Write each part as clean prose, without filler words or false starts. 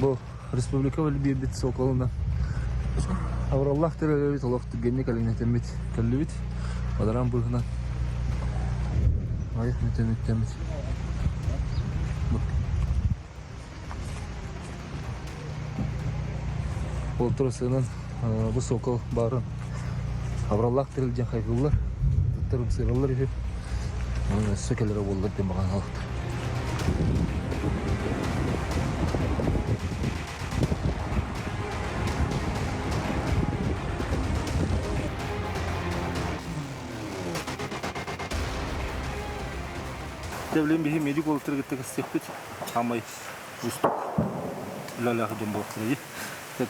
Бу республика биэрбит соколунан абыраллаах төрөлөбүт олох түргэнник кэлиҥнэтэммит кэллибит. Бадаран быыһынан айых мүтэмиттэммит. Ол сыынан бу сокол баарын абыраллаах тэрил диэн хайгыыллар, ыттар ымсыыраллар үһү. Онон өссө кэлэрэ буоллар диэн баҕа хаалыктар. Тэблин биһи медик уолаттары кытта кэпсиэхпит. Хамай уустук үлэлээх дьон буолуохтара дии.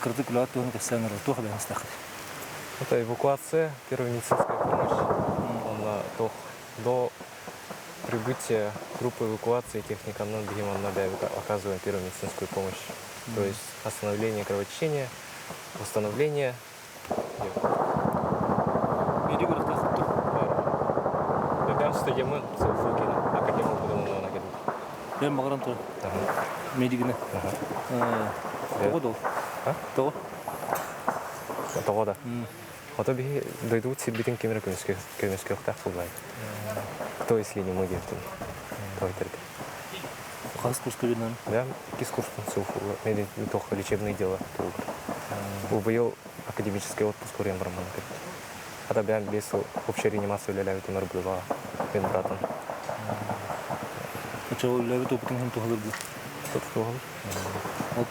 Кыратык үлэҕэ туһун кэпсээн эрэ туох эбээһинэстээх Это эвакуация, первая медицинская помощь. Онно туох до прибытия группы эвакуации техниканан биһим онно бэйэбит оказываем первую медицинскую помощь. То есть остановление кровотечения, восстановление. Медик үрэхтээх Бэбэм студемын Сылфукина, академия будумунан академия. Бэм баҕаран тур. Медигine. Тоҕо дол? Тоҕо? Тоҕо да. Ото биһи дойдубут сирбитин ким эрэ көмүскүөхтээх буоллай. Кто если не мы диэбитин тойтэргэ. Хас курска бинан? Да, иккис курспун суох туох лечебные дела туолбут. Бу быйыл академический отпуск көрөн бараммын кэлбит. Ата бэйэм 5 сыл общая реанимация үлэлээбитим ырбыылаҕа мен братым. Оччоҕо үлэлээбит опытыҥ иһин туһалыыр дуо? Туһалыыр. Ол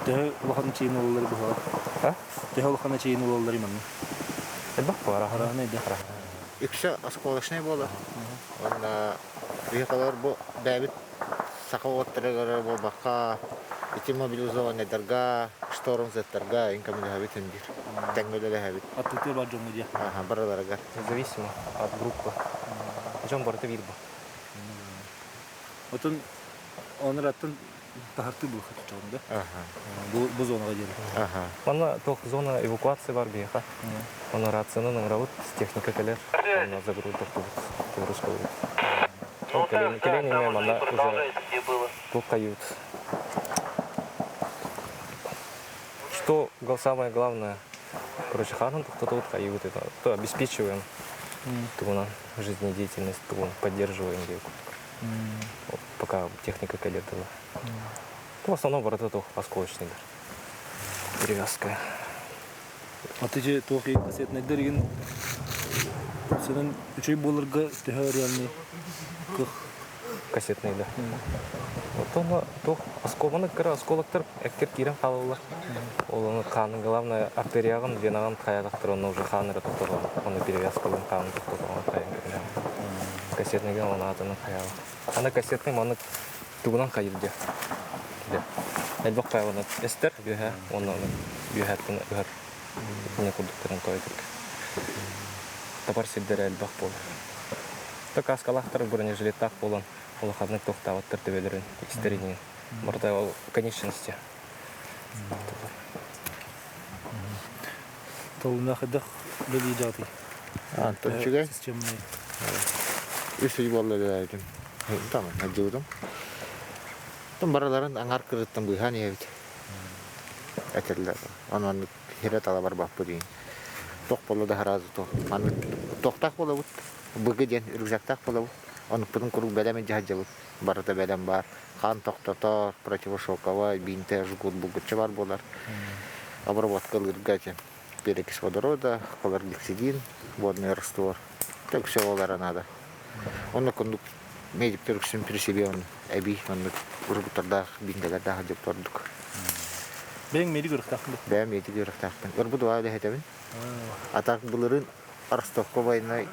төһө улахан эчэйиини ылаллар быһалар? А? Төһө улахан эчэйиини ылаллар манна? Элбэх баара. Араана иде. Үксэ осколочнай буолар. Уонна биһиэхэлэр бу бэйэбит саха уоттарыгар буолбакка ити мобилизованнайдарга, шторм-зеттарга инкомилэһэбит диир. Тэҥҥэ үлэлэһэбит. Аттытыа бар дьоҥҥо диэ. Аха, барыларыгар. Независимо от группы. Дьон барыта биир бу. Отон онраттан таһартыы буолуохха чоҕун да? Бу, бу зонаҕа диэри. Аха. Манна туох зона эвакуации бар биһиэхэ. Онно рациянан ыҥырабыт, техника кэлэр, онно загрузка загрузка болот. Ол кэлин кэлин иннэ манна уже туох хайыыбыт. Что самое главное, короче, хаанын тохтотубут хайыыбыт это, то обеспечиваем тугунан жизнедеятельность тугун поддерживаем диye курдук. Пока техника кэлэр дылы. В основном барыта туох осколочныйдар. Перевязка. А ты же туох кассетнайдар игин сенен үчүй буоларга төһө реальный кых Кассетный, да. Вот он туох осколаны кыра осколоктар эккер киирэн хаалаллар. Ол ону хаанын главное артерияҕын, венаҕын хайаатахтар онно уже хаан эрэ тохтотоҕун, ону перевязкалыын хаанын тохтотоҕун хайан кэбиһэҕин. Кассетныйга он аатынан хайаҕа. Аны кассетный маннык тугунан хайыр дьэ. Дьэ. Элбэх хайаланат эстэр үөһэ уонна ону үөһэттэн ыһар не курдуктарын тоойдук. Табар сирдэрэ элбэх буолар. То каскалаахтар бронежилеттаах буолан улаханнык тохтаабаттар төбөлөрүн истэринин. Барыта ол конечности. Толуна хайдах үлэлии дьаатый? Антон үчүгэй. Системный. Үс ый буолла үлэлээбитим. Там сылдьыбытым. Там барыларын аҥар кырыттан быыһаан иһэбит. Этэллэр. Онон хирэ тала барбаппыт диин. Туох буолла да сразу туох. Маннык туохтаах буолабыт. Быгы диэн рюкзактаах буолабыт. Онукпутун куруук бэлэм илдьэ сылдьабыт. Барыта бэлэм баар. Хаан тохтотор, противошоковай, бинтэ, жгут булгуччу баар буолар. Обработка ылыырга этим. Перекись водорода, хлоргексидин, водный раствор. Так все олара надо. Онно курдук медиктер үксүн при себе он эбии оннук ургутардаах бинтэлэрдээх дьоп ордук. Бэйэҥ медик үөрэхтээхпин да? Бэйэм медик үөрэхтээхпин. Ырбыт уаа үлэһитэбин. А так былырыын Ростовка военнай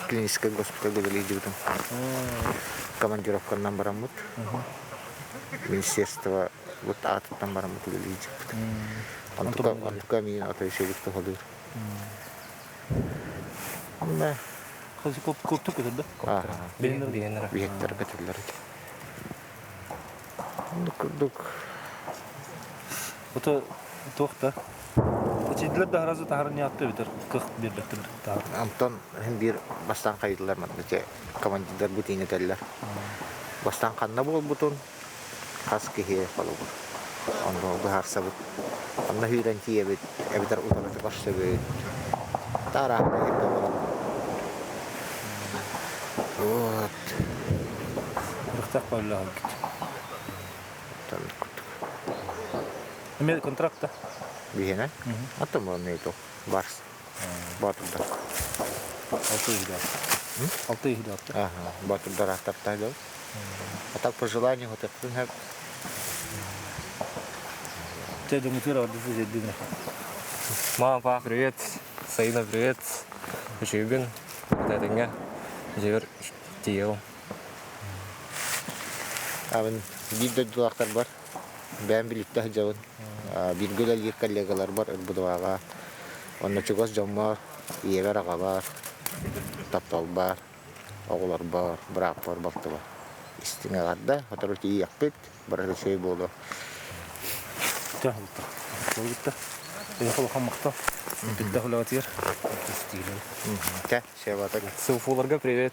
клиническай госпитальга үлэлиирдибитим. Командировканан бараммыт. Министерство вот аатыттан бараммыт үлэлиирдибит. Онтука, онтука миин ото үчүгүк туһалыыр. Онно Коптук көтөр да? Биһиэннэр. Биһиэттэр көтөллөр этэ. Оннук курдук. Ото туох да? Эчэйдилэр да сразу таһарын ньаатта эбэтэр кых биэрбэттэр таһар. Антон иһин биир бастаан хайдылар манна дьэ командирдар бу этэллэр. Бастаан ханна буолбутун хас киһи холобур. Онно быһаарсабыт. Онно сүүрэн тиийэбит, эбэтэр утарыта көрсөбүт. Таарааһына кирбэ буолар. Вот. Рыхтах павлягит. Эмиэ контракта? Биһиэнэ? Аттым эмиэ туох барс. Боотурдар. Алты иһдэ. Алты иһдэ Ага, боотурдар аттартаа дьон. А так по желанию вот это Те дьоҥутугар ордук дьэрдин. Мама, папа, привет. Саина, привет. Үчүгүн. Этэҥҥэ. Дьиэбэр тиийэҕим. Абын биир дойдулаахтар бар. Бэйэм билиттэ сылдьабын. Бииргэ үлэлиир коллегаларбар РБДВ-ҕа онно чугас дьоммор, ийэбэр, аҕабар, тапталбар, оҕолорбор, бырааппар, балтыбар истиҥ эҕэрдэ. Сотору тиийиэхпит, барыта үчүгэй буолуо. Улахан махтал. Бүттэх үлэҕитигэр. Тэ, севатак. Сылфуларга привет.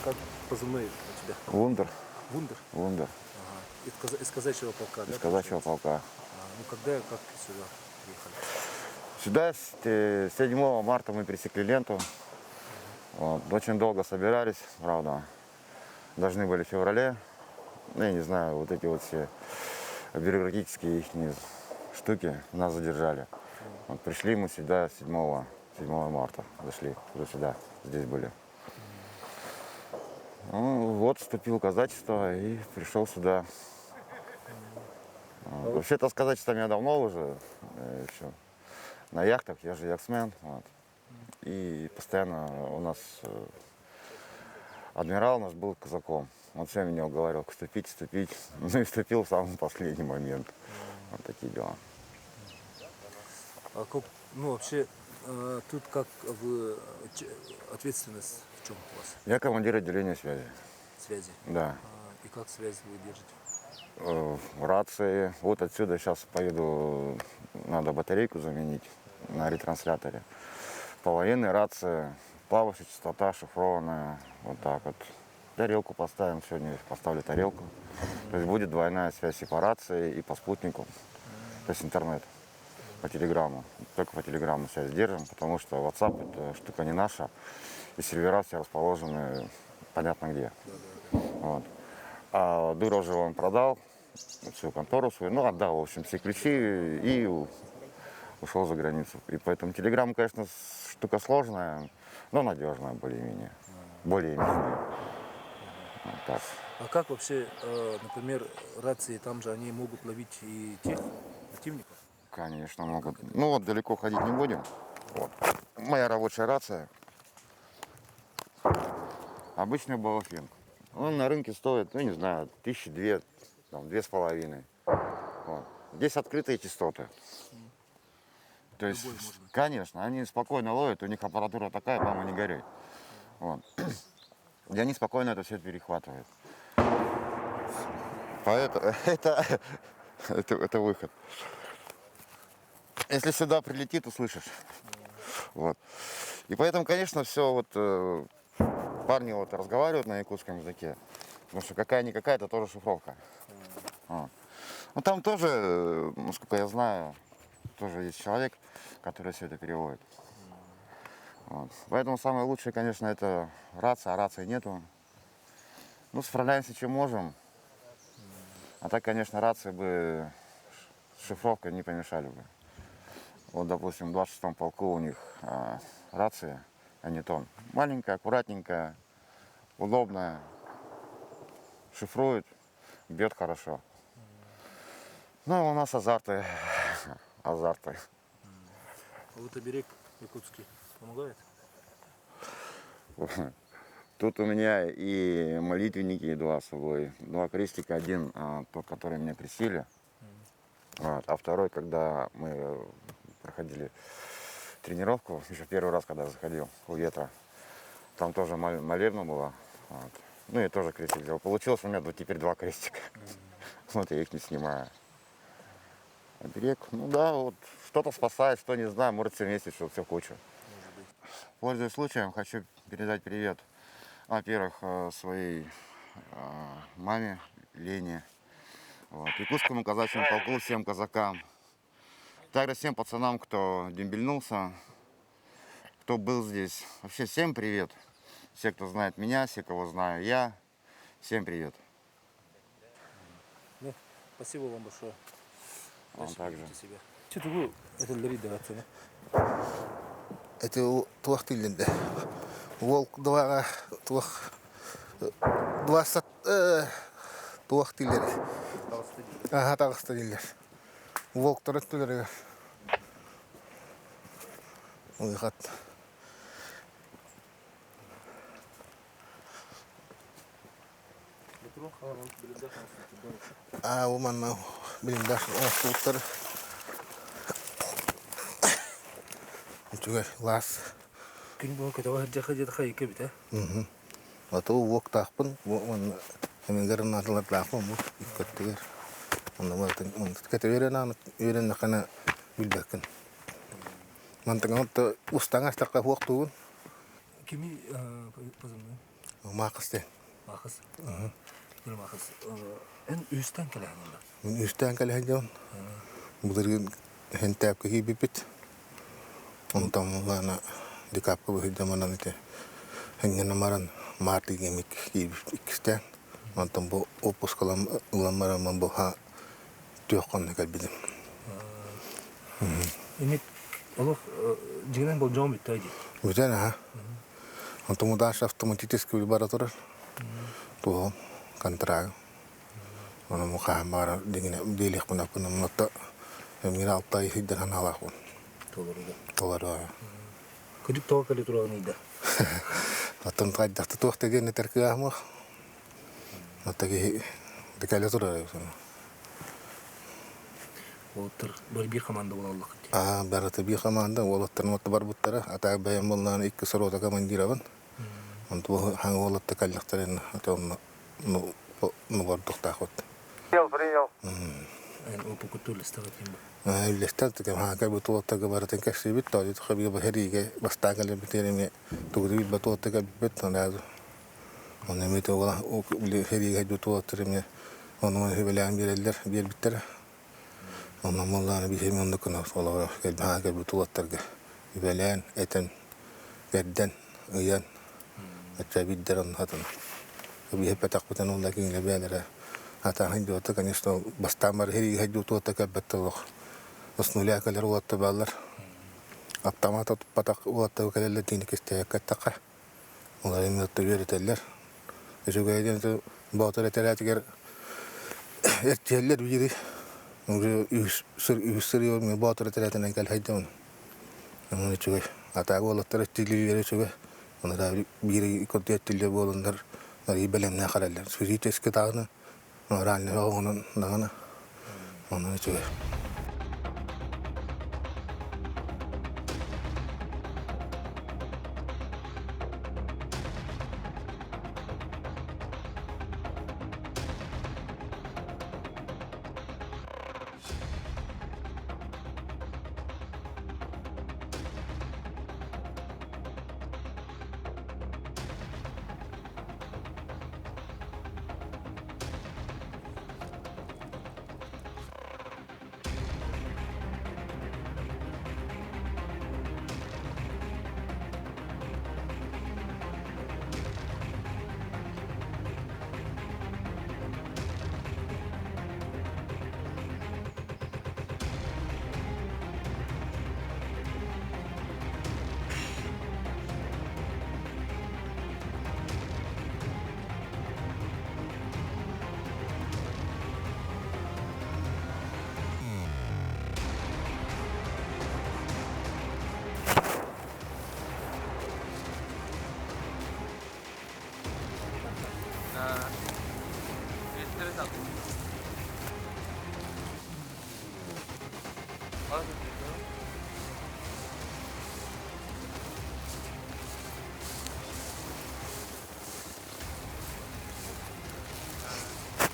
Как позывной у тебя? Вундер. Вундер? Вундер. Ага. Из казачьего полка, да? Из казачьего полка. А, ну когда и как сюда приехали? Сюда 7 марта мы пересекли ленту. Вот. Очень долго собирались, правда. Должны были в феврале. Ну, я не знаю, вот эти вот все бюрократические их штуки нас задержали. Вот пришли мы сюда 7 марта. Зашли уже сюда, здесь были. Ну, вот, вступил в казачество и пришел сюда. Вот. Вообще-то с казачеством я давно уже еще на яхтах, я же яхтсмен. Вот. И постоянно у нас адмирал наш был казаком. Он все меня уговаривал вступить, вступить. Ну и вступил в самый последний момент. Вот такие дела. А как, ну вообще, тут как вы, ответственность в чем у вас? Я командир отделения связи. Связи? Да. А, и как связь вы держите? Рации. Вот отсюда сейчас поеду, надо батарейку заменить на ретрансляторе. По военной рации, плавающая частота шифрованная, вот так вот. Тарелку поставим сегодня, поставлю тарелку. То есть будет двойная связь и по рации, и по спутнику, то есть интернет, по телеграмму. Только по телеграмму связь держим, потому что WhatsApp это штука не наша, и сервера все расположены понятно где. Вот. А Дуров же он продал всю контору свою, ну отдал, в общем, все ключи и ушел за границу. И поэтому телеграмма, конечно, штука сложная, но надежная более-менее. Более-менее. Вот так. А как вообще, например, рации там же, они могут ловить и тех противников? Конечно, могут. Ну вот далеко ходить не будем. Вот. Моя рабочая рация. Обычный Баофенг. Он на рынке стоит, ну не знаю, тысячи две, там, две с половиной. Вот. Здесь открытые частоты. То есть, конечно, они спокойно ловят, у них аппаратура такая, мама не горюй. Вот. И они спокойно это все перехватывают. Поэтому это выход. Если сюда прилетит, услышишь. Вот. И поэтому, конечно, все вот, парни вот разговаривают на якутском языке, потому что какая-никакая, это тоже шифровка. Вот. Ну там тоже, насколько я знаю, тоже есть человек, который все это переводит. Вот. Поэтому самое лучшее, конечно, это рация, а рации нету. Ну, справляемся, чем можем. А так, конечно, рации бы с шифровкой не помешали бы. Вот, допустим, в 26-м полку у них рация, Анитон. Маленькая, аккуратненькая, удобная. Шифрует, бьет хорошо. Ну, а у нас азарты. Азарты. А вот оберег якутский помогает? Тут у меня и молитвенники два с собой. Два крестика. Один, тот, который меня крестили. Вот, а второй, когда мы проходили тренировку, еще первый раз, когда заходил у ветра, там тоже молебна была. Вот. Ну, я тоже крестик взял. Получилось у меня теперь два крестика. Вот я их не снимаю. Оберег, ну да, вот что-то спасает, что не знаю, может все вместе, что все кучу. Пользуясь случаем, хочу передать привет, во-первых, своей маме Лене, вот, Якутскому казачьему полку, всем казакам, также всем пацанам, кто дембельнулся, кто был здесь. Вообще всем привет. Все, кто знает меня, все, кого знаю я, всем привет. Ну, спасибо вам большое. Вам также. Че тугу этэллэрий даҕатсана? Эти туох тиллинде. Волк дваҕа туох двадцать туох тиллер. Аха таҕыста дииллэр. Волктар өттүлэригэр. Уйхат. Аа, бу манна блиндаж оҥостубуттар. Үчүгэй лаас. Күн бүгүн көтөҕө сылдьахха диэтэххэ икки эбит, ээ? Ото уоктаахпын, уонна эмигэр наадалардаахпын бу икки өттүгэр. Онно барытын кэтэ үөрэннэххинэ билбэккин. Мантыҥа устаҥ астахха хуохтуугун. Кими позывной? Маахыс диэн. Маахыс. Маахыс. Эн үстэн кэлэһин онно? Мин үстээн кэлэһин дьон. Былырыын хентээпкэ киирбиппит. Онтон лаана декапка быһыйдаманан ити хэнньэнэ маран март игемик киирбит иккистээн. Онтон бу отпуск ылан бараммын бу ха түөх хонно кэлбитим. Эмит олох дьиҥинэн болдьоҕум бүттэ дии. Бүтэн аха. Онтон удача автоматически бара турар. Туоҕум контрагым. Ону мухаһан баара дигине диэлиэхпин аппын оннотто мин алта иһийден ханаалаахпын. Толоруга. Толору. Күдүк тоҕо кэлэ тураҕын ыйда? Оттон хайдахта туох да диэн этэр кыаһымах. Оттон киһи кэлэ турар. Уолаттар бары биир команда буолаллар. Аа, барыта биир команда, уолаттарым отто барбыттара. Атаак бэйэм буоллаҕына икки сорота командирабын. Онту хаҥа уолатта кэллэхтэрин ата ну ну бордуктаах вот. Принял, принял. Опукуту үллэстэҕит Үллэстэр хаакай бу туоттарга барытын кэпсиибит, тоойут хабига бэһэриигэ бастаан кэлэрбитигэр эмиэ тугу билбэт уолаттар кэлбиппит, оны эмиэ хэриигэ хайдыбыт уолаттар эмиэ ону хүбэлээн биэрэллэр, биэрбиттэрэ. Онон буоллаҕына биһиги оннук гына олоҕор кэлбит уолаттарга үбэлээн, этэн, кэрдэн, ыйан, ачча биирдэр онно хатана. Биһиппэтэхпитин уонна кинилэр бэйэлэрэ атааһын дьуота, конечно, бастаан бары хэриигэ дьуотуота кэлбэт олох. С нуля кэлэр уолаттар бааллар. Аптамаат туппатах уолаттар кэлэллэр диэни кистээбэккэ эттэххэ. Олор эмиэ үөрэтэллэр. Үчүгэй диэн боотур этэрээтигэр эрчийэллэр биири. Үһүс сырыы боотур этэрээтинэн кэлһэйдэ оны. Үчүгэй. Атаага уолаттар эрчиллиилэрэ үчүгэй. Оны биир көрдү эрчиллэр буоланнар бэлэмнээх хараллар. Физически даҕаны, моральный оҕонон даҕаны. Онон үчүгэй.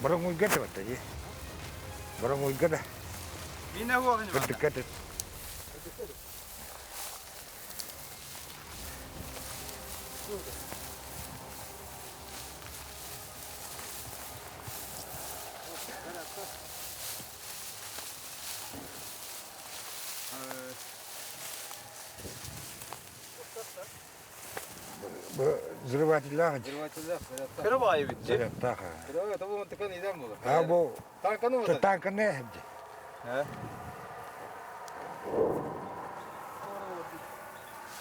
Бороҥуйга да барда дии. Бороҥуйга да. Кырдыкка да. Взрывателлаах. Кыра баайы бит. Зарядтаах. Кыра тобу мантыкан идан буолар. А бу Танканы вот. Танканы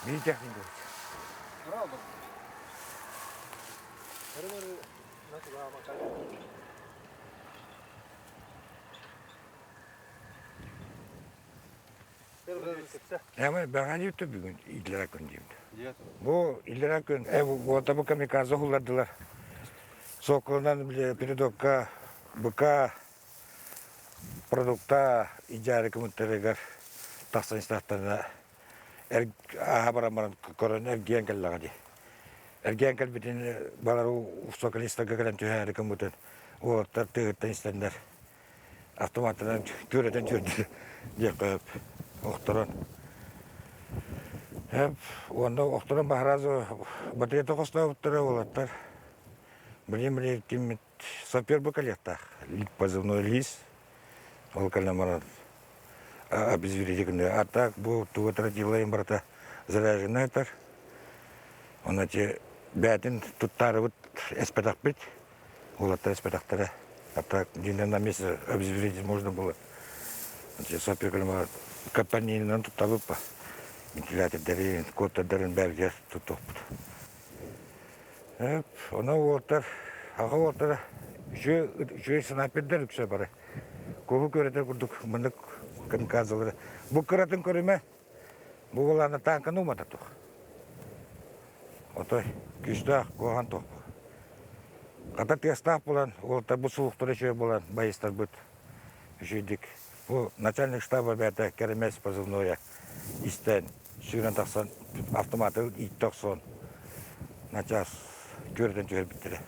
Биир техника. Ama ben yuttu бүгүн иллэрэ күн диибит. Бу иллэрэ күн уотабы камикадзе хуллардылар. Соколунан передокка быка продукта идеали кымыттарыгар тахсан истахтарына ааһа баран баран көрөн эргийэн кэллэҕэ дии. Эргийэн кэлбитин балар соколистарга кэлэн түһээри кыммытын уолаттар тыһыттан истэннэр автоматынан түөрэтэн түөрдү диэххэ сөп охторон уонна охторон баһаразы батарейата хостообуттара уолаттар блин блин киммит сапер бу кэлиэхтээх позывной лиис ол кэлэн баран обезвредить гына а так бу тугу тратилайын барыта заряженный этэр онно те бээтин туттаарыбыт эспэтэхпит Уолаттар испэтэхтэрэ. А так на месте обезвредить можно было. Сапер компаньонунан туттабыппа. Вентилятордарын, кодтардарын бәрге туттуохпут. Ону уолаттар, аҕа уолаттара үчүгэй снайпердар үксэ бары. Куһу көрөтөр курдук мынык камикадзалары. Бу кыратын көрүмэ, бу уолана танканы умата тух. Отой күүстээх куһаҕан туох. Хата тыастаах буолан, уолаттарбыт сулуктара үчүгэй буолан байыстарбыт үчүгэйдик. Бу начальник штаба бэйэтэ Кэрэмэс позывнойа истэн, сүүрэн тахсан автоматы ииттэ охсон начаас күөрэтэн түһэрбиттэрэ.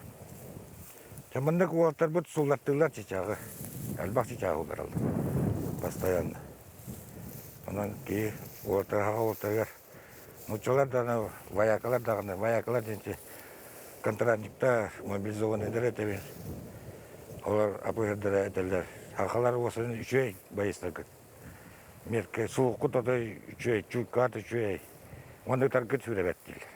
Дьэ маннык уолаттарбыт суллартыыллар чычааҕы, элбэх чычааҕы улараллар постоянно. Онон киһи уолаттар аҕа уолаттарыгар Нууччалар даҕаны, воякалар даҕаны, воякалар диэн контрактниктар, мобилизованныйдар этэбин. Олор апыһырдара этэллэр. Сахалар уосанын үчүгэй байыстаргыт. Мерке сууккут отой үчүгэй, чуйкаат үчүгэй. Уонна ытаргыт сүрэбэт дииллэр.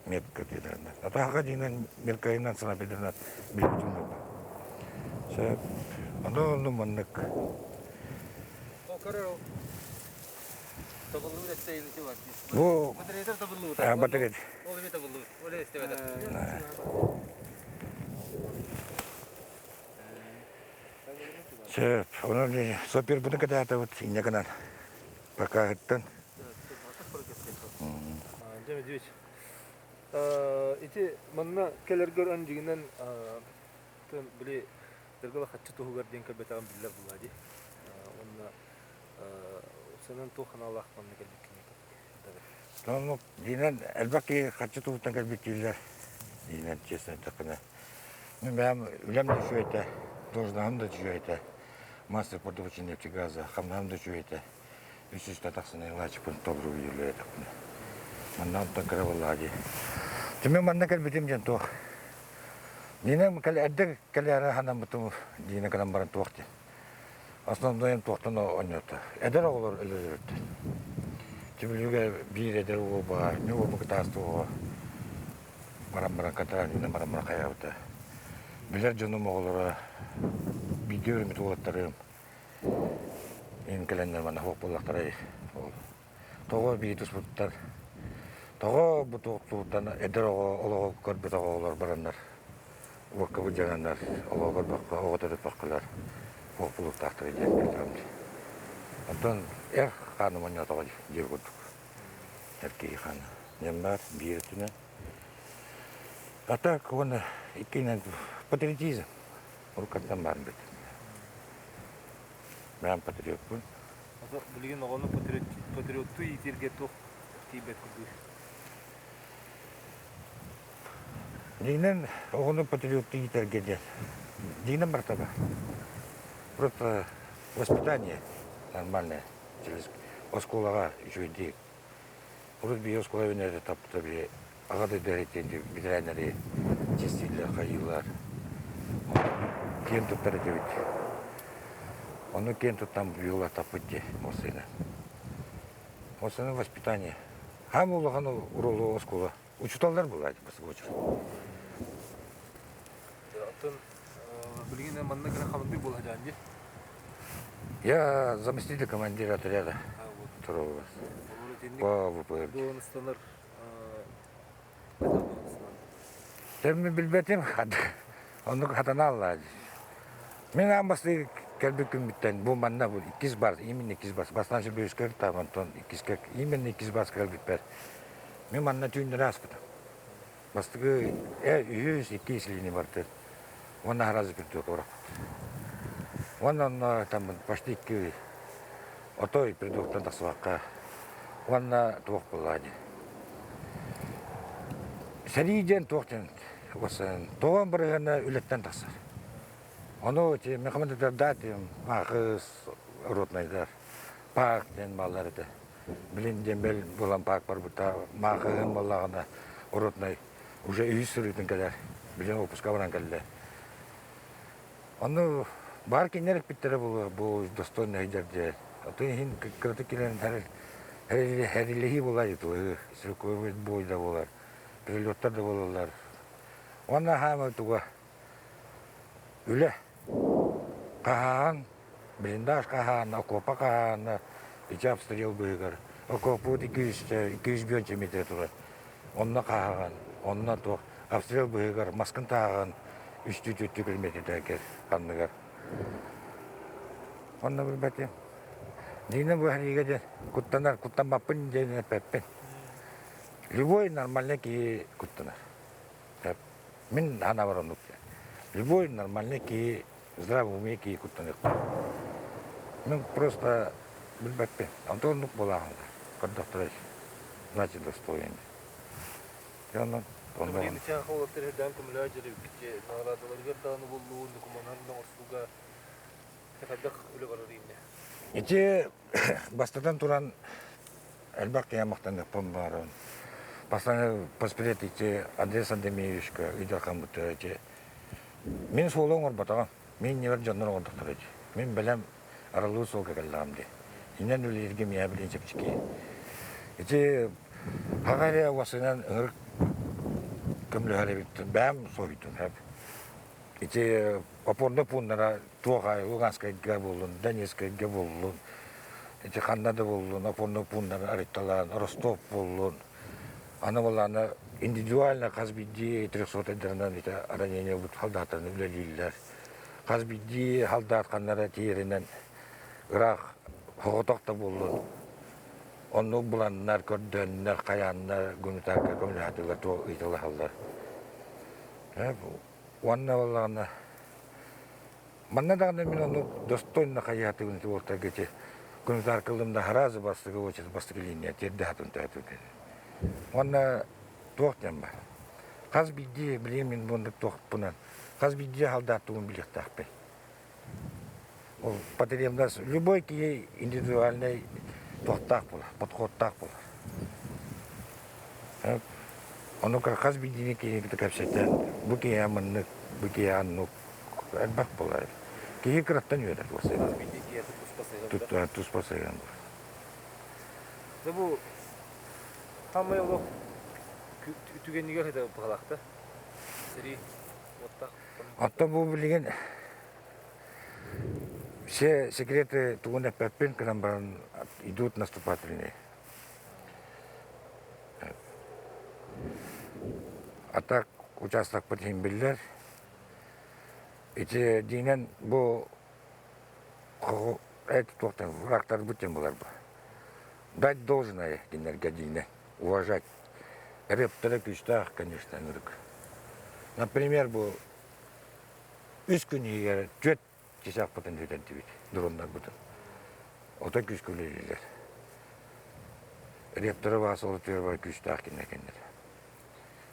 Метка дииллэр. Атааха диинэн меркайынан санапидынан билбитим буолла. Сөп. Ону онну маннык. Бу батарейт. Сөп. Онон сапербыны кэтээтибит инньэ гынан пока ыттан. Дьэ, Медведь, ити манна кэлэргэр өн дьигинэн били дыргыла хаччы туһугар диэн кэлбэтэҕим биллэр булаа дии. Уонна Санан туох аналаах манна кэлбиккиний? Оннук дьиинэн элбэх киһи харчы туһуттан кэлбит дииллэр. Дьиинэн честно эттэххинэ. Мин бэйэм үлэм да үчүгэй этэ, должноһым да үчүгэй этэ. Мастер по добыче нефтегаза, хамнаһым да үчүгэй этэ. Үс үстэ тахсан ылааччыппын толору үйэлэр этэхпинэ. Манна онтон кыра буоллаҕа дии. Түмэн манна кэлбитим диэн туох. Дьиинэн эрдэ кэлээри санаммытым дьиинэ гынан баран туох диэн. Основнойун туохтан оонньоото. Эдэр оҕолор өлөрөрүттэн. Түбүлүгэ биир эдэр уол баар, мин уолбун кытаастыы оҕо баран-баран контрактынан баран-баран хайаабыта. Билэр дьонум оҕолоро бииргэ үөрэммит уолаттарым ин кэлэннэр манна суох буоллахтарай ол. Тоҕо биир туспуттар, тоҕо бу туохтуурдан эдэр оҕо олоҕу көрбөтөх оҕолор бараннар уокка былдьананнар олоҕу көрбөххө, оҕо төрөппөххөлөр туох булуктаахтарый диэн билбэтим. Онтон эр хааным онньоотоҕо диир курдук. Эр киһи хаана. Диэн баар биир өттүнэн. А так уонна иккинэн патриотизм. Уруккаттан баар бит. Бэйэм патриотпун. Билигин оҕону патриоттуу иитииргэ туох тиийбэт курдук? Дьиҥинэн оҕону патриоттуу иитэргэ диэн. Дьиҥинэн барыта баар. Просто воспитание нормальное через оскуолаҕа үчүгэйдик. Урут биһиги оскуола үүнэрэ таппыта били аҕа дойду эһэтин бэтэрээннэри чэстииллэр, хайыыллар. Киэн туттар этибит. Ону киэн туттан быйыл таппыт дии уопсайынан. Уопсайынан воспитание. Хаам улахан уруолу оскуола. Учууталлар буолааччы бастакы очередь. Оттон билигин манна кэлэн хамандыыр буола сылдьаҕын дии? Я заместитель командира отряда второго по ВПР. Дуоһунастанар Мин билбэтим, оннук хатанааллаа. Мин аан бастыы кэлбит күммүттэн бу манна бу иккис бар, именно иккис бас, бастаан Сибирскэй там, онтон иккискэ, именно иккис бас кэлбиппэр. Мин манна түүннэри ааспытым. Бастакы үһүс, иккис линия барда. Уонна сразу придет орохпут. Уонна онно там почти икки отой придуктан тахсыбакка уонна туох буоллаҕа дии. Сэрии диэн туох диэн тоҕон бырыһыана үлэттэн тахсар. Ону ити механикдардаат маахыс ротнайдар паак диэн бааллар этэ. Билин диэн бэл булан паак барбыта маахыһым буоллаҕына ротнай уже үһүс сырыытын кэлэр. Билин отпуска баран кэллэ. Ону баар кинилэр эппиттэрэ буолуо бу достойный сылдьар диэн. Оттон иһин кыратык кэлэн хэрилэһии буолар тылы стрелковый бой да буолар, прилеттар да буолаллар. Уонна хаама туга үлэ хаһаан, блиндаж хаһаана, окуопа хаһаана, ити обстрел быыһыгар окуоппут 200 метр турар. Онно хаһаҕан, онно туох обстрел быыһыгар маскын тааҕан үстүү-түөртүү километрдэргэр анныгар. Онно билбэтим. Дина бу сэриигэ диэн куттанар, куттаммаппын диэн эппэппин. Любой нормальный киһи куттанар. Мин санаабар оннук. Любой нормальный киһи, здравый уме киһи куттаныахтаах. Мин просто билбэппин. Онтон оннук буолааҕын көрдөхтөрө значит достоин. Онон Билигин ичээн уолаттар эрдээн көмөлөөх дьарык наҕараадаларыгар даҕаны буллуун, докумуоннарын да оҥорсууга хайдах үлэ барар иннэ? Ити бастатан туран элбэх киһи махтаныахпын баҕарабын. Бастакы поспред ити Андрей Сандемиевичка ыйдархаммыттара ити. Мин суолу оҥорботоҕум. Мин иннибэр дьоннор оҥордохторо ити. Мин бэлэм арыллыы суолга кэллэҕим дии. Иннэн үлэлииргэ миэхэ билигин чэпчэки. Ити хаҕа эрэ уосынан ыҥырык көмөлөһөр эбиттин. Бэйэм суруйдум. Ити опорно пууннара туох аайы Луганскайга буоллун, Донецкайга буоллун, ити ханна да буоллун, опорно пууннары арыйталаан, Ростов буоллун, аны буоллаҕына индивидуально хас биирдии трехсотайдарынан ити ранение ылбыт халдааттарынан үлэлииллэр. Хас биирдии халдаат ханна эрэ тиийэринэн ыраах соҕотох да буоллун, оннук буланнар, көрдөөннөр, хайааннар гуманитарка көмөлөһөтүлэр, туох ыйыталаһаллар. Уонна буоллаҕына манна даҕаны мин ону достойно хайыһатыбын ити уолтарга ити гуманитарка ыллым да сразу бастакы очередь бастакы линия тиэрдэ сатым төһөтүн Уонна туох диэн баар хас биирдии билигин мин муннук туохпунан хас биирдии халдааттугун билиэхтээхпин. Ол потребность любой киһи индивидуальный туохтаах буолар, подходтаах буолар. Ону хас биирдиини киһини кытта кэпсэтэн, бу киһи маннык, бу киһи оннук элбэх буолар. Киһи кыраттан үөрэр Хас биирдии киһиэхэ туспа сыһыан Туспа сыһыан буолар. Дьэ бу Хамай олох түгэнигэр сытар быһалаахта. Сэрии уоттаах. Оттон бу билигин все секреты тугун эппэппин гынан баран идут наступательные. А так участокпыт иһин биллэр. Ити диинэн бу эт туохтан врагтарбыт диэн булар бу. Дать должное кинилэргэ диинэ уважать. Рэптэрэ күүстээх, конечно, ынырык. Например, бу үс күн иһигэр түөрт чычаахпытын бүтэрдибит, дроннарбытын. Отой күүскэ үлэлииллэр. Репторы баасылы түөрбай күүстээх кинилэр кинилэр.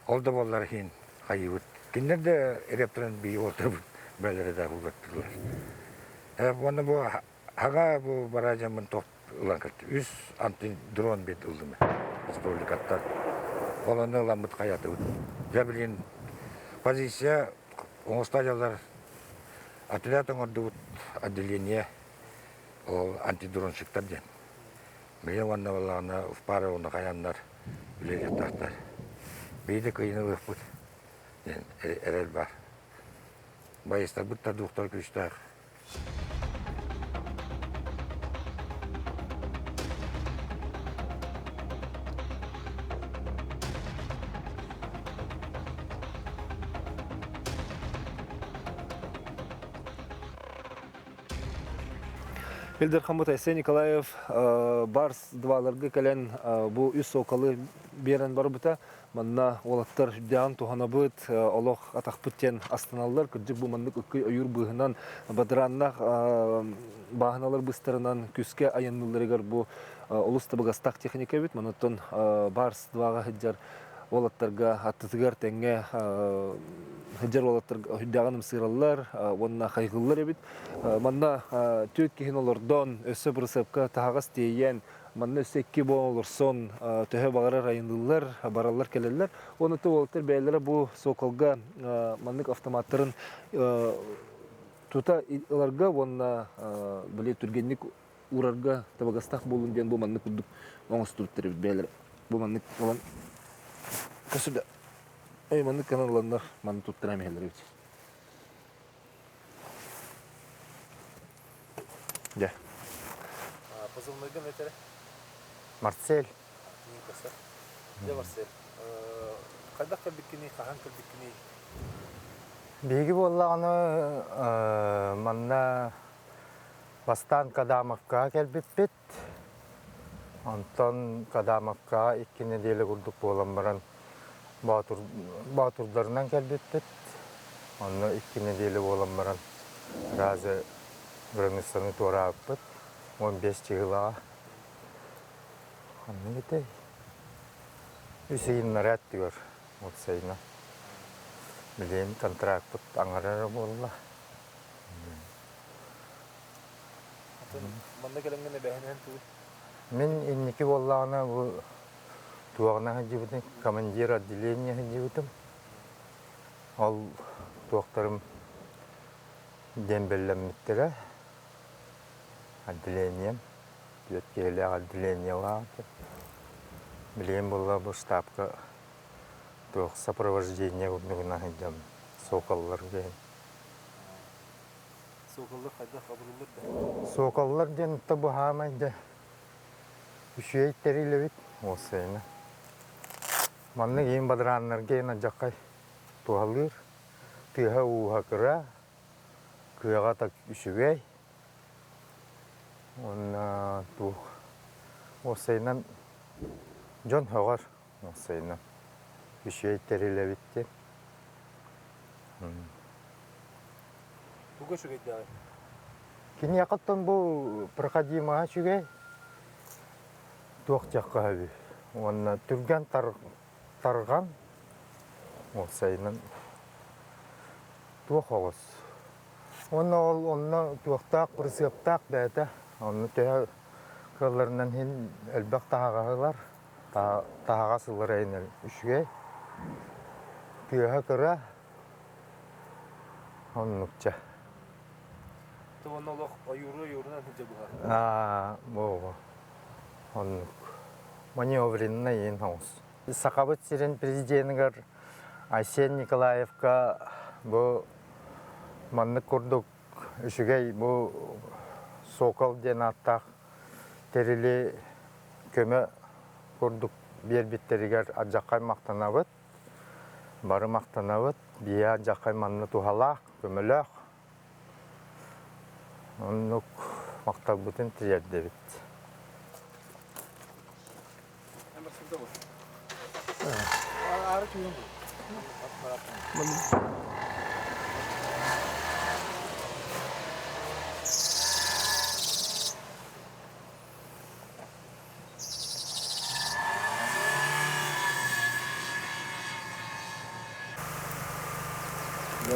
Ол да буоллар иһин хайыыбыт. Кинилэр да репторын бии уолтарбыт. бэлэрэ да улаттылар. Уонна бу хаҥа бу бараадьаммын тох ылан кэлтим. Үс антидрон бит ыллым республикаттан. Ол онно ыламмыт хайатыбыт. Дьэ билигин позиция оҥосто дьаллар отряд оҥордубут отделение ол антидронщиктар диэн. Билигин уонна буоллаҕына в пара уонна хайаннар үлэлиэхтээхтэр. Биирдэ кыайыыны ылыахпыт диэн эрэл баар. Байыстарбыт да дуохтара күүстээх. Ил Дархаммыт Айсен Николаев Барс дваларга кэлэн бу үс соколы биэрэн барбыта. Манна уолаттар үрдээн туһанабыт, олох атахпыт диэн астыналлар. Кырдьык бу маннык ыккый ойуур быыһынан бадарааннаах бааһыналар быстарынан күскэ айанныылларыгар бу олус табыгастаах техника эбит. Манаттан Барс дваҕа сылдьар уолаттарга аттытыгар тэҥҥэ сылдьар уолаттар үрдээҕин ымсыыраллар уонна хайҕыыллар эбит. Манна түөрт киһини олордон, өссө бырысыапка таһаҕас тиэйэн, Манна өссө икки буолан олорсон төһө баҕарар айанныыллар, бараллар-кэлэллэр. Уонна уолаттар бэйэлэрэ бу Соколга маннык автоматтарын тута ыларга уонна били түргэнник уурарга табыгастаах буолун диэн бу маннык курдук оҥостубуттар эбит бэйэлэрэ. Бу маннык ылан көсүлэ эй маннык гынан ыланнар манны туттаран иһэллэр эбит. Дьэ. Позывнойгын этэрэ? Марсель. Никаса. Дьэ, Марсель. Хайдах кэлбиккиний, хаһан кэлбиккиний? Биһиги буоллаҕына манна бастаан Кадамовкаҕа кэлбиппит. Онтон Кадамовкаҕа икки нэдиэлэ курдук буолан баран Боотур, Боотурдарынан кэлбиппит. Онно икки нэдиэлэ буолан баран разы границаны туораабыппыт. 15 чыһылаҕа. Ханнык этэй? Үс ыйыннара өттүгэр уопсайынан. Билигин контракпыт аҥара эрэ буолла. Манна кэлэҥҥин эбэһинэн тугуй? Мин инники буоллаҕына бу туоҕuna сылдьыбытым, командир отделения сылдьыбытым. Ол туохтарым дембеллэммиттэрэ. Отделением, түөрт киһилээх отделениелаах этим. Билигин буолла бу штабка туох сопровождение курдугунан сылдьабын, соколлар диэн. Соколлар хайдах абырыллар да? Соколлар диэн тобуһаамай да үчүгэй тэрил эбит уопсайынан. Маннык иин бадарааннарга иин алдьархай туһалыыр. Тыаһа-ууһа кыра, кыаҕа так үчүгэй. Уонна туох уопсайынан дьон сөҕөр уопсайынан үчүгэй тэрил эбит диэн. Туга үчүгэйдээҕий? Киниэхэ оттон бу проходимоһа үчүгэй, туох диэххэ сөбүй уонна түргэн тарҕан уопсайынан туох оҕус. Уонна ол онно туохтаах бырысыаптаах бэйэтэ онно төһө кыалларынан иһин элбэх таһаҕаһы ылар, таһаҕас ылар эйнэр үчүгэй. Тыаһа кыра, Оннукча. Уонна олох ойууру ойуурунан сылдьа быһа. Аа, бу оннук. Маневренный иин оҥос. Сахабыт сирин президенигэр Айсен Николаевка бу маннык курдук үчүгэй бу Сокол диэн ааттаах тэрили көмө курдук биэрбиттэригэр алдьархай махтанабыт. Бары махтанабыт, биһиэхэ дьахай манна туһалаах, көмөлөөх. Оннук махталбытын тириэрдэбит.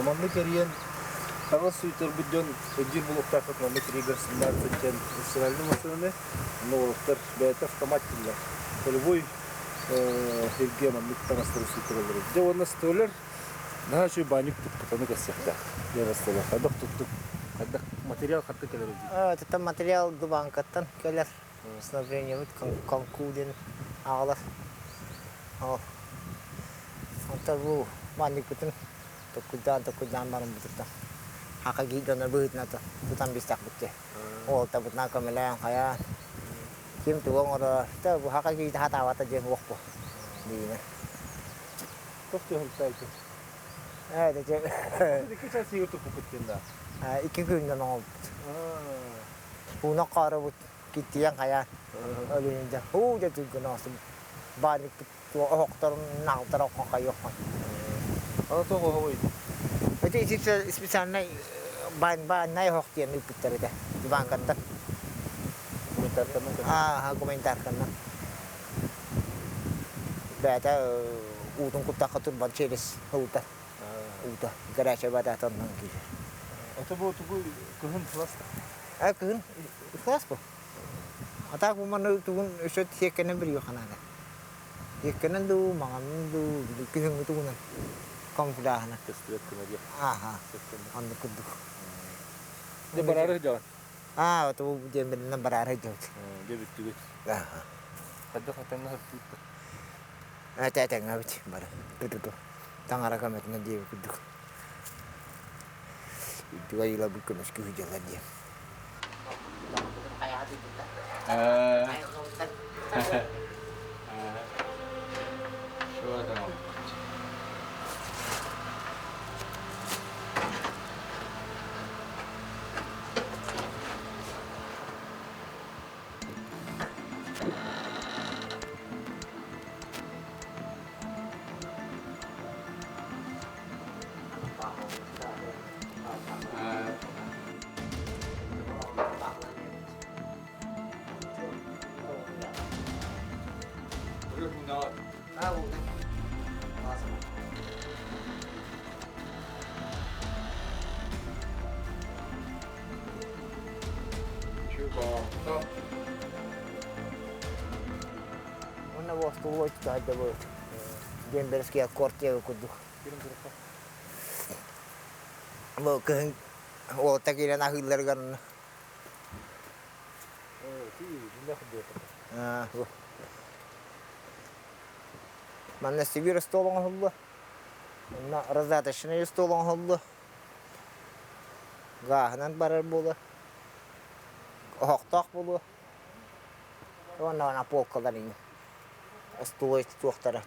Маннык эрийэн Таҥас сууйтарбыт дьон өйдүүр буолуохтааххыт манна Триггер 17 диэн стиральнай массыынаны. Онно уолаттар бэйэтэ автомат дииллэр. Полевой сиргэ маннык таҥастары сууйтараллар эбит. Дьэ уонна столяр наһаа үчүгэй баанньык туппут, ону кэпсиэхтээх. Диэн столяр хайдах туттук, хайдах материал хантан кэлэр дии? Ититтэн материал Дубанкаттан кэлэр. Снабжениебыт конку диэн аҕалар. Ол. Онтон бу баанньыкпытын Токкуйдаан токкуйдаан барыммытыттан хака кии дьоно быһыытынан тутан биистэхпит дии. Уолтабытынан көмөлөөн хайаан ким тугу оҥорор да бу хака киитэ хатаабата диэн уох бу диинэ. Туох түһүлтээйти? Ээ дэ Икки час сиигир туппуккут диэн да. Икки күнүнэн оҥорбут. Ууна хаарыбыт киттийэн хайаан өлүнүнде һуу дэ түргэн оосум баанньыкпыт оһохторун наалтара оххон хайыаххан. Ана тоҕо оһоҕуй? Ити специальный бааннай оһох диэн ыыппыттар этэ банкаттан. Гуманитарканан? Аа, гуманитарканан. Бэйэтэ уутун куттахха турбан через уута. Уута горячая вода тоннон киирэр. Это бу тугу кыһын сылаас? А кыһын сылаас бу. А так бу маны тугун өссө сиэккэнэн бүрүйүөххэ наада. Иккинэн дуу, маҥанын дуу, күһүҥҥү тугунан камуфляһынан. Көстүбэт гына диэх. Ааха, оннук курдук. Дьэ бараары сылдьаҕын? Аа, вот бу диэмбинэн бараары сылдьабыт. Дьэ бүттүгүт. Ааха. Хайдах этэҥҥэ сыртыыттар? Этэ этэҥҥэбит бары. Ту-ту-ту. Таҥара көмөтүнэн диэбит курдук. Үрдүк айыыларбыт көмүскүү сылдьаллар диэн. Уонна буостугу ойчутаайдабыт. Дембельские кортия курдук. Бу кыһын уолта киирэн аһыылларыгар Манна Сибирь остуол оҥоһуллуо. Онно раздаточный остуол оҥоһуллуо. Гааһынан барар буолуо. Оһохтоох буолуо. Уонна ана полкалар иҥ. Остуол туохтара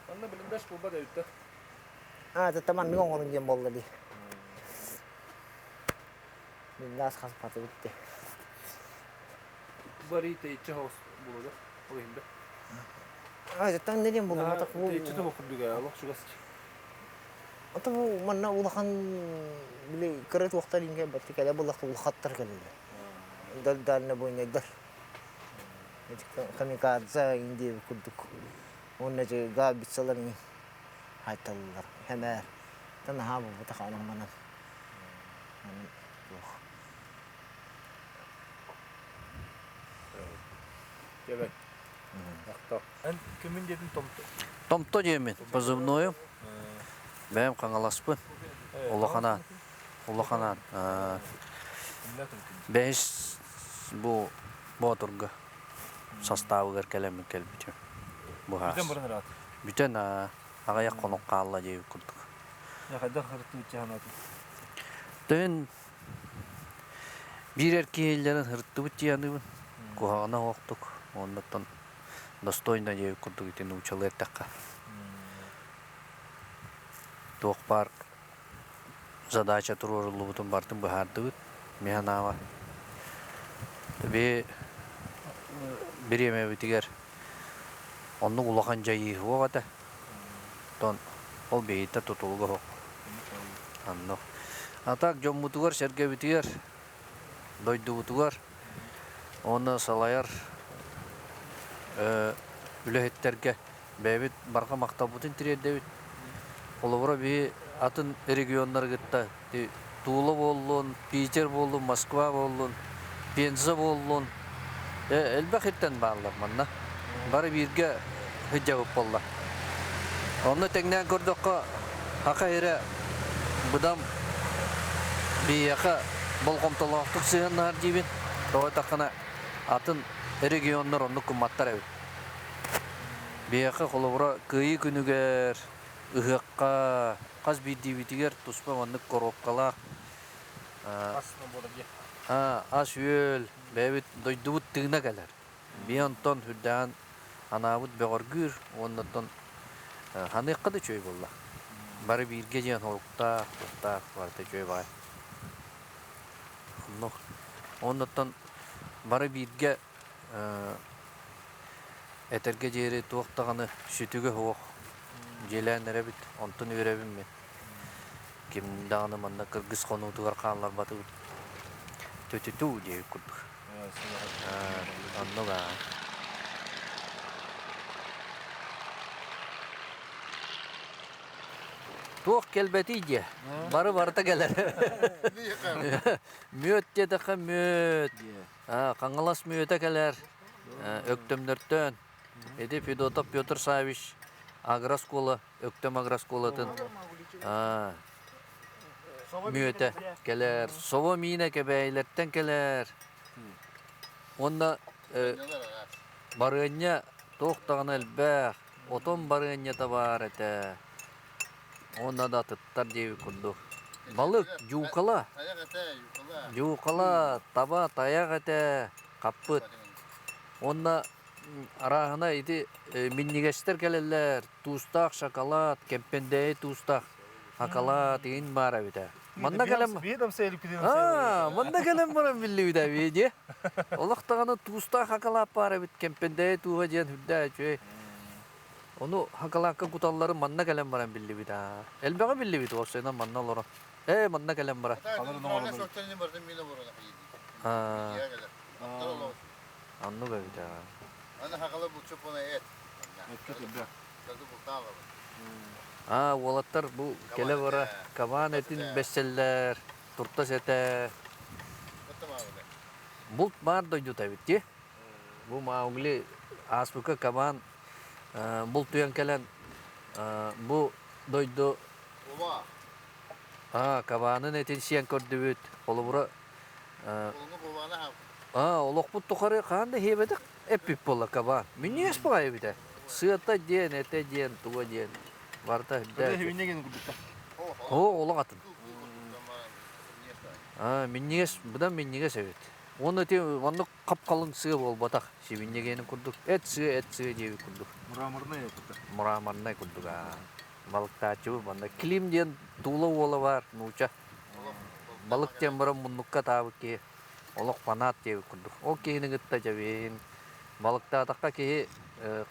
Онно блиндаж буолбат эбит Аа, это маннык оҥорун диэн буолла дии. Блиндаж хаспаты битте. Бары тэйиччи соҕус буолуо ол иһин да. Аа, это не диэн буолла. Тэйиччи тоҕо курдук олох чугас. Ото бу манна улахан били кыра туохтар иҥгэ бatti кэлэ буллах улахаттар кэлэллэр. Дал дальнобойнайдар. Камикадзе индия курдук. Уонна же гаубицалар хайталлар. Хэмээр. Та наһаа буолбатах онон-манан. Туох. Дьэбэт. Махтал. Эн кимин диэтин Томто? Томто диэмин, позывнойум. Бэйэм Хаҥаласпын. Улаханаан. Улаханаан. Бэһис бу Боотурга састаабыгар кэлэммин кэлбитим. Бу Бүтэн баран ыраат. Бүтэн аҕыйах хонук хаалла диэбит курдук. Хайдах ырытыы чаһанатын? Тыын биир эр киһилэрин ырыттыбыт дии саныыбын. Куһаҕана оһохтук. Оннуттан достойно диэбит курдук ити нуучалыы эттэххэ. Туох баар задача туруоруллубутун барытын быһаардыбыт. Мин санаабар би бириэмэбитигэр оннук улахан дьайыы суох этэ. Оттон ол биһиттэн тутулуга суох. Оннук. А так дьоммутугар-сэргэбитигэр, дойдубутугар уонна салайар үлэһиттэргэ бэйэбит барҕа махталбытын тириэрдэбит. Холобура, биһи атын регионнары кытта Тула буоллун, Питер буоллун, Москва буоллун, Пенза буоллун элбэх иртэн бааллар манна. Бары бииргэ сылдьабыт буолла. Онно тэҥнээн көрдөххө, Саха сирэ быдан биһиэхэ болҕомтолоохтук сыһыаннаһар диибин. Тоҕо эттэххинэ, атын регионнар оннук гымматтар эбит. Биһиэхэ, холобура, Кыайыы күнүгэр, ыһыахха хас биирдиибитигэр туспа маннык коробкалаах ас-үөл, бэйэбит дойдубут тыына кэлэр. Биһи онтон үрдээн анаабыт бөҕөргүүр уонна оттон ханыахха да үчүгэй буолла. Бары бииргэ диэн хоруктаах, туохтаах барыта үчүгэй баҕайы. Оннук. Уонна оттон бары бииргэ этэргэ диэри туох даҕаны сүтүгэ суох дьиэлээн эрэбит, онтон үөрэбин мин. Ким даҕаны манна кыргыс хонуутугар хаалларбатыбыт. Тү-тү-түү диэбит курдук. Оннук аа. Туох кэлбэтий диэ? Бары барыта кэлэр. Мүөт диэтэххэ мүөт. Хаҥалас мүөтэ кэлэр. Өктөмнөртөн. Ити Федотов Петр Савич агроскуола, Өктөм агроскуолатын мүөтэ кэлэр. Собо миинэ Кэбээйилэртэн кэлэр. Уонна барыанньа туох даҕаны элбэх. Отон барыанньата баар этэ. Уонна да атыттар диэбит курдук. Балык, дьуукала. Дьуукала, таба, тайах этэ, хаппыт. Уонна арааһына ити минньигэстэр кэлэллэр, туустаах шоколад, кэмпэндээйи туустаах шоколад игин баар эбитэ. Манна кэлэн Аа, манна кэлэн баран биллибитэ видео. Олох даҕаны туустаах шоколад баар эбит, кэмпэндээйи тууһа диэн үрдээ үчүгэй. Ону шоколадка куталларын манна кэлэн баран биллибит аа. Элбэҕи биллибит уопсайынан манна олорон. Ээ, манна кэлэн баран. Аа. Оннук эбит аа. Аа, уолаттар бу кэлэ-бара кабаан этин бэссэллэр, туртас этэ. Булт баар дойдута эбит дии. Бу Маугли ааспыкка кабаан бултуйан кэлэн бу дойду кабаанын этин сиэн көрдүбүт. Холобура олохпут тухары хаһан да иһиэбэтэх эппит буолла кабаан. Минньигэс баҕайы эбитэ. Сыата диэн, этэ диэн, туга диэн. Барыта үрдээх. Оо, олох атын. Минньигэс, быдан минньигэс эбит. Уонна ити оннук хап-халыҥ сыа буолбатах, сибинньэгиэнин курдук. Эт сыа, эт сыа диэбит курдук. Мраморнай курдук. Мраморнай курдук, аа. Балыктааччыбыт манна. Клим диэн Тула уола баар, нууча. Балык диэн баран муннукка атаабыт киһи. Олох фанат диэбит курдук. Ол киһини кытта дьэбиин. Балыктаатахха киһи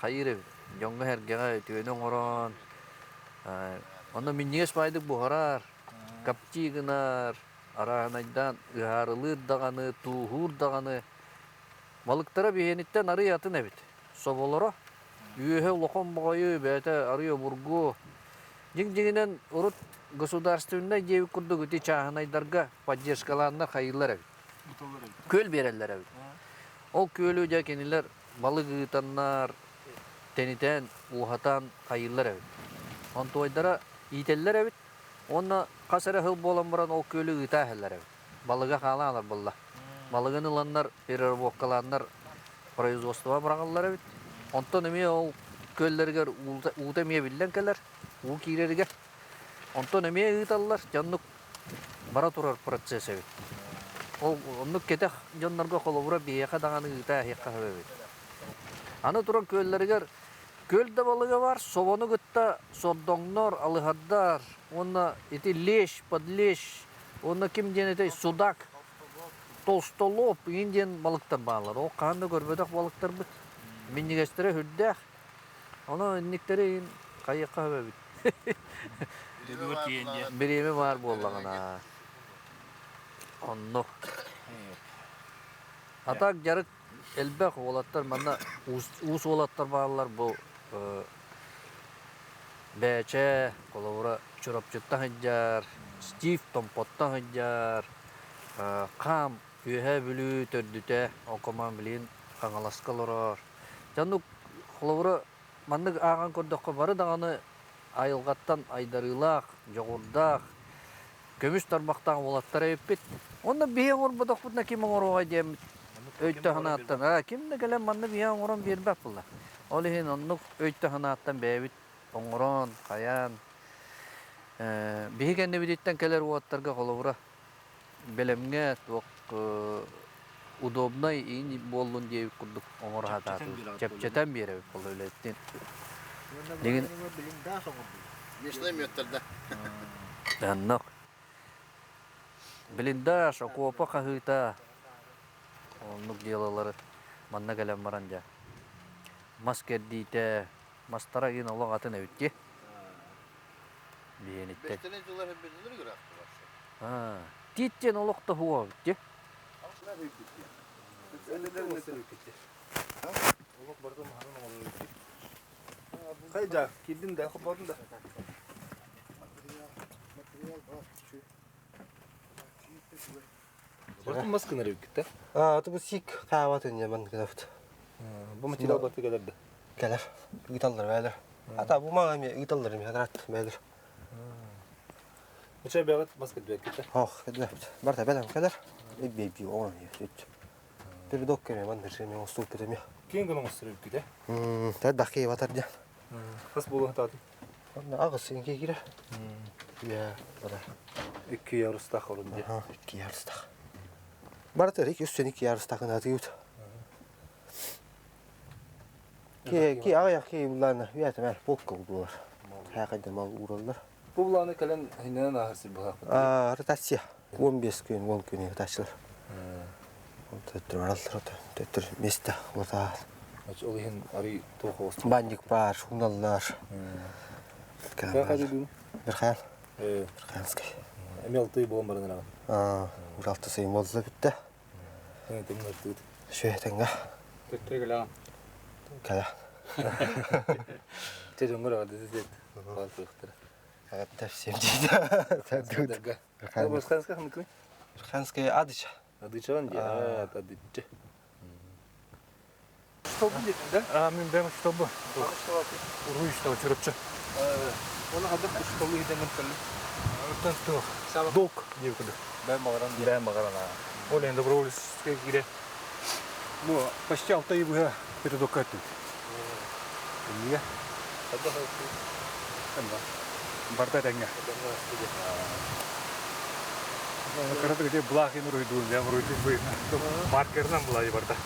хайыыр эбит. Дьоҥҥо-сэргэҕэ үтүөнү оҥорон, онно минньигэс баайдык буһарар, копти гынар, арааһынайдаан ыһаарылыыр даҕаны, тууһуур даҕаны. Балыктара биһиэниттэн арый атын эбит. Соболоро үөһэ улахан баҕайы, бэйэтэ арый обургу. Дьиҥ-дьиҥинэн урут государственнай диэбит курдук ити чааһынайдарга поддержкалааннар хайыыллар эбит. Күөл биэрэллэр эбит. Ол күөлү дьэ кинилэр балык ыытаннар, тэнитэн, ууһатан хайыыллар эбит. Онтуойдара иитэллэр эбит уонна хас эрэ сыл буолан баран ол күөлү ыыта иһэллэр эбит. Балыга хаалаалар буолла. Балыгын ыланнар, переработкалааннар производствоҕа быраҕаллар эбит. Онтон эмиэ ол күөллэригэр уута эмиэ биллэн кэлэр, уу киирэригэр. Онтон эмиэ ыыталлар, дьэ оннук бара турар процесс эбит. Ол оннук кэтэх дьоннорго холобура биһиэхэ даҕаны ыыта иһиэххэ сөп эбит. Аны туран күөллэригэр күөл да балыга бар, собону кытта сордоҥнор, алыһардар уонна ити лещ, подлещ уонна ким диэн этэй судак, толстолоб иҥин диэн балыктар бааллар. Ол хаһан да көрбөтөх балыктарбыт. Минньигэстэрэ сүрдээх. Онон инниктэри иһин хайыахха сөп эбит. Бириэмэ баар буоллаҕына. Оннук. А так дьарык элбэх уолаттар манна уус уолаттар бааллар бу. Бээчэ, холобура, Чурапчыттан сылдьар, Стив Томпоттон сылдьар, Хаам Үөһээ Бүлүү төрдүтэ, Окоман билигин Хаҥаласка олорор. Дьэ оннук холобура маннык ааҕан көрдөххө бары даҕаны айылҕаттан айдарыылаах, дьоҕурдаах, көмүс тарбахтаах уолаттар эбиппит. Онно биһи оҥорботохпутуна ким оҥоруоҕай диэммит өйтө санааттан, аа ким да кэлэн манна биһи оҥорон биэрбэт буолла. Ол иһин оннук өйтө санааттан бэйэбит оҥорон, хайаан, биһи кэннибититтэн кэлэр уолаттарга холобура бэлэмҥэ туох удобнай иин буоллун диэбит курдук оҥоро сатаатыбыт. Чэпчэтэн биэрэбит буолла үлэттин. Дигин Местной меттарда. Оннук. Блиндаж, окуопа хаһыыта оннук дьыалалары манна кэлэн баран дьэ мас кэрдиитэ мастара иин олох атын эбит дии. Биэниттэн. Бэстэнэ дьыллар биллэр ыраахтылар. Тиит диэн олох да суох эбит дии. Хайда, киирдин да, хоппотун да. Бартын мас гынар эбиккит да? Аа, бу сик хааватын яман гынабыт. Бу материал барты кэлэр да? Кэлэр. Ыыталлар бээлэр. Ата бу мага эми ыыталлар эми хадарат бээлэр. Мучай бэҕит мас кэлбэккит Ох, кэлбэппит. Барта бэлэм кэлэр. Эбби оҕон үт. Передок кеме ман режиме оҥостуу переме. Киң гына оҥостор эбиккит э? Тәд бахи батар дьан. Хас буолуон таатын? Аҕыс инке киирэр. Иә, бара. Икки ярустаах орун дии. Икки ярустаах. Барытыр ики үстен икки ярустаахын атыют. Ки ки аҕыйах ки буллаана үятымэр полка булдулар. Хаакайда мал уураллар. Бу булааны кэлэн хиннэнэн ааһар сир быһаахпыт. Аа, ротация. 15 күн, 10 күн ротациялар. Төттөр бараллар, төттөр место улатаа. Ол иһин арый туох оҕустун. Банник бар, уналлар. Бирхаан. Бирхаанскай. Эми алтый буолан баран эрэҕин. Аа, уралты сыйым болла бүтте. Тымныртыыт. Шүһэтеңге. Төттөр кэлэҕин. Кэлэ. Те дьоҥҥор аҕарды дед. Баал кыахтара. Аҕатта всем дейді. Бирханскай ханыкый? Бирханскай Адыча. Адычан дии. Аа, Адыча. Что будет, да? А, мен бэм чтобы. Уруй что чурапчы. Оны хадах что идемен кэлли. Оттон туох. Долг диэбит курдук. Бэм багаран. Бэм багаран. Ол енді добровольческий кире. Ну, почти алты ай быһа передокка өттүбүт. Иннигэ. Барда тэҥҥэ. Кыраты где блахин уруйдуун, я уруйдуун быйна. Маркерынан булай барда.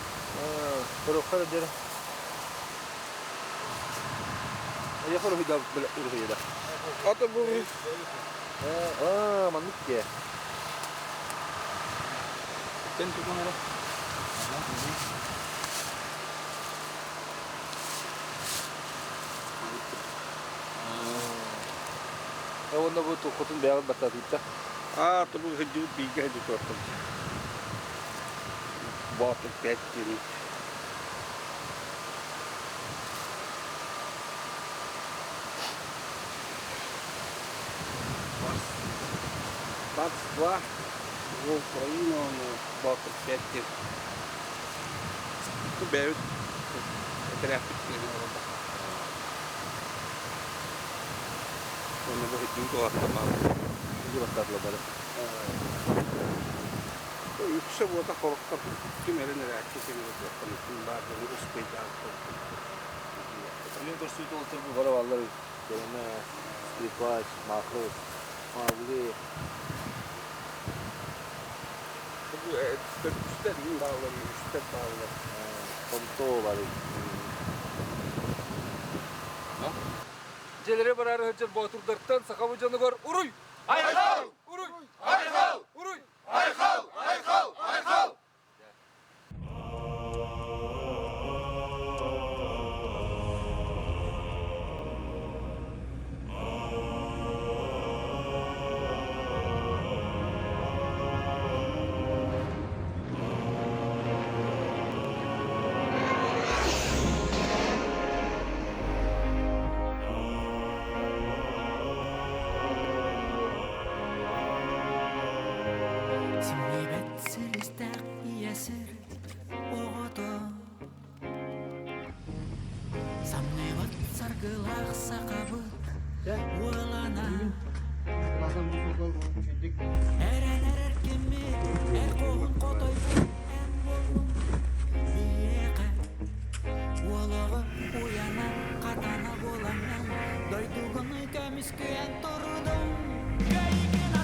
Хороххар дер. Я хорохуйда уруйда. Ата бу Аа, маннык ке. Тен тукунара. Онно бу туххутун бэйэҕит баттатыытта. Аа, бу хыдьыбыт бииргэ хыдьы туортум. Боотур пять диэн. 22 в Украину, Боотур 5 диэн. Бу бэйэбит этэрээппит диэн олорбот. Онно бу хыдьыбыт улааттан баар. Хыдьы баттаатыла бары. Үксэ буота хорохтор ким эрэн эрээччи сиҥэ туохтан ким баар дьону успейдаан Мен көрсүүтэ олтор бу бара баллар Кереме, Скрипач, Макрос, Мавли. Бу төрдүстэр иин бааллар, үстэр бааллар. Томто бар. Дьиэлэри бараары сылдьар боотурдартан сахабыт дьонугар уруй! Айхал! Уруй! Айхал! Уруй! Айхал! Айхал! Айхал! Саргылаах сахабыт уолана Эрэнэр эркиммит эр хоһун хотойбут эн буоллуҥ биһиэхэ Уолаҕы уйана хатана буолаҥҥын Дойдугун көмүскүйэн турдуҥ Кэйигин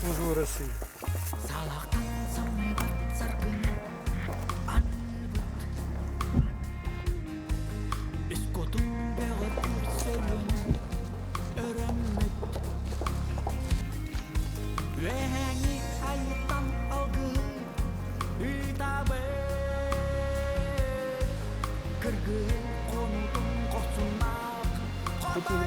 Служу России. Салахтан саммыт саргыны анныбыт Үс кутун бөҕөргүүр сөрүнү өрөммүт Үөһээҥи айыттан алгыһы ыытабыт Кыргыһы хонуутун хорсуннаах хотойо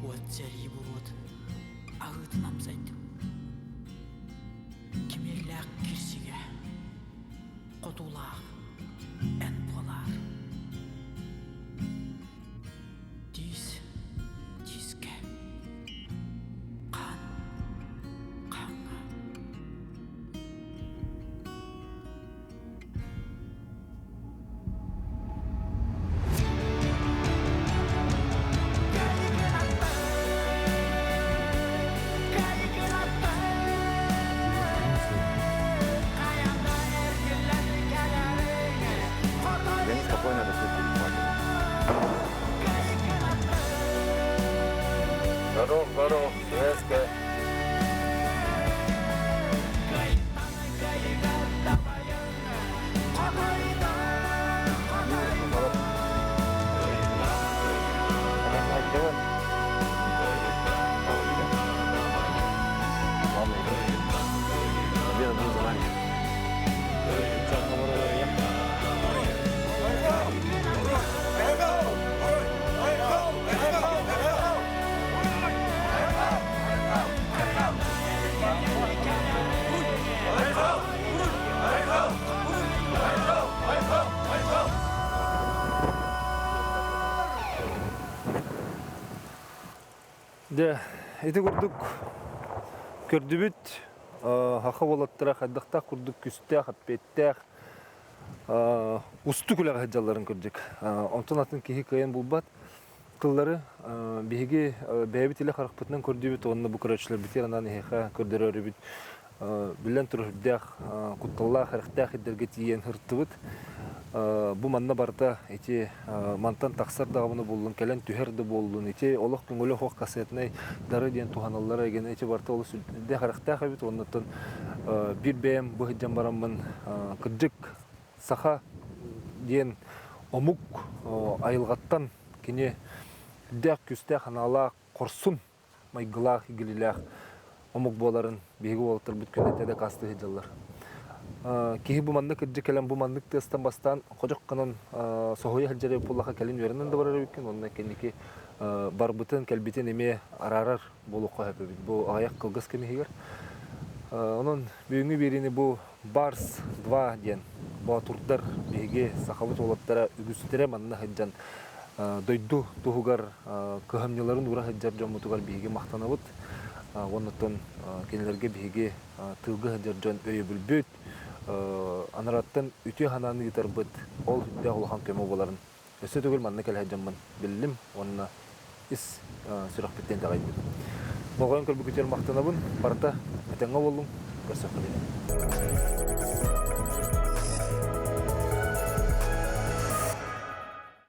Уот сэрии буруотун аһыытын амсайдым. Кимиэллээх кирсигэ хотуулаах эн буолаар. Тиис тиискэ, хаан хааҥҥа. Я неспокойно это все перехватываю. Здоров, здоров, Светка. Ладно, победа будет за нами. Дьэ, ити курдук көрдүбүт саха уолаттара хайдахтаах курдук күстээх, эппиэттээх устук үлэҕэ сылдьалларын кырдьык. Онтон атын киһи кыайан булбат тыллары биһиги бэйэбит илэ харахпытынан көрдүүбүт уонна бу көрөөччүлэрбитигэр анаан эһиэхэ көрдөрөрүбүт биллэн турар үрдээх кутталлаах эрэхтээх ирдэргэ тиийэн ыртыбыт. Бу манна барыта ити мантан тахсар даҕаны буоллун, кэлэн түһэр да буоллун, ити олох көҥүлэ суох кассетнай дары диэн туһаналлара эгэнэ ити барыта олус үрдээх эрэхтээх эбит. Оннуттан биир бэйэм бу сылдьан бараммын кырдьык саха диэн омук айылҕаттан кини үрдээх күүстээх аналаах хорсун майгылаах, игилилээх омук буоларын биһиги уолаттарбыт күннэтэ дакаастыы сылдьаллар. Киһи бу маннык кырдьык кэлэн бу маннык тыастан бастаан ходьох гынан соһуйа сылдьар эбит буоллахха кэлин үөрэнэн да барар эбиккин уонна кэнники барбытын, кэлбитин эмиэ араарар буолуохха сөп эбит. Бу аҕыйах кылгас кэм иһигэр. Онон бүгүҥҥү биэриини бу Барс 2 диэн боотурдар биһиги сахабыт уолаттара үгүстэрэ манна сылдьан. Дойду туһугар кыһамньыларын уура сылдьар дьоммутугар биһиги махтанабыт. Уоннаттан кинилэргэ биһиги тыылга сылдьар дьон өйөбүлбүт, анараттан үтүө санааны ыытарбыт ол сүрдээх улахан көмө буоларын өссө төгүл манна кэлэ сылдьаммын биллим уонна ис сүрэхпиттэн итэҕэйдим. Болҕойон көрбүкүтүгэр махтанабын. Барыта этэҥҥэ буоллуҥ. Көрсөххө диэри.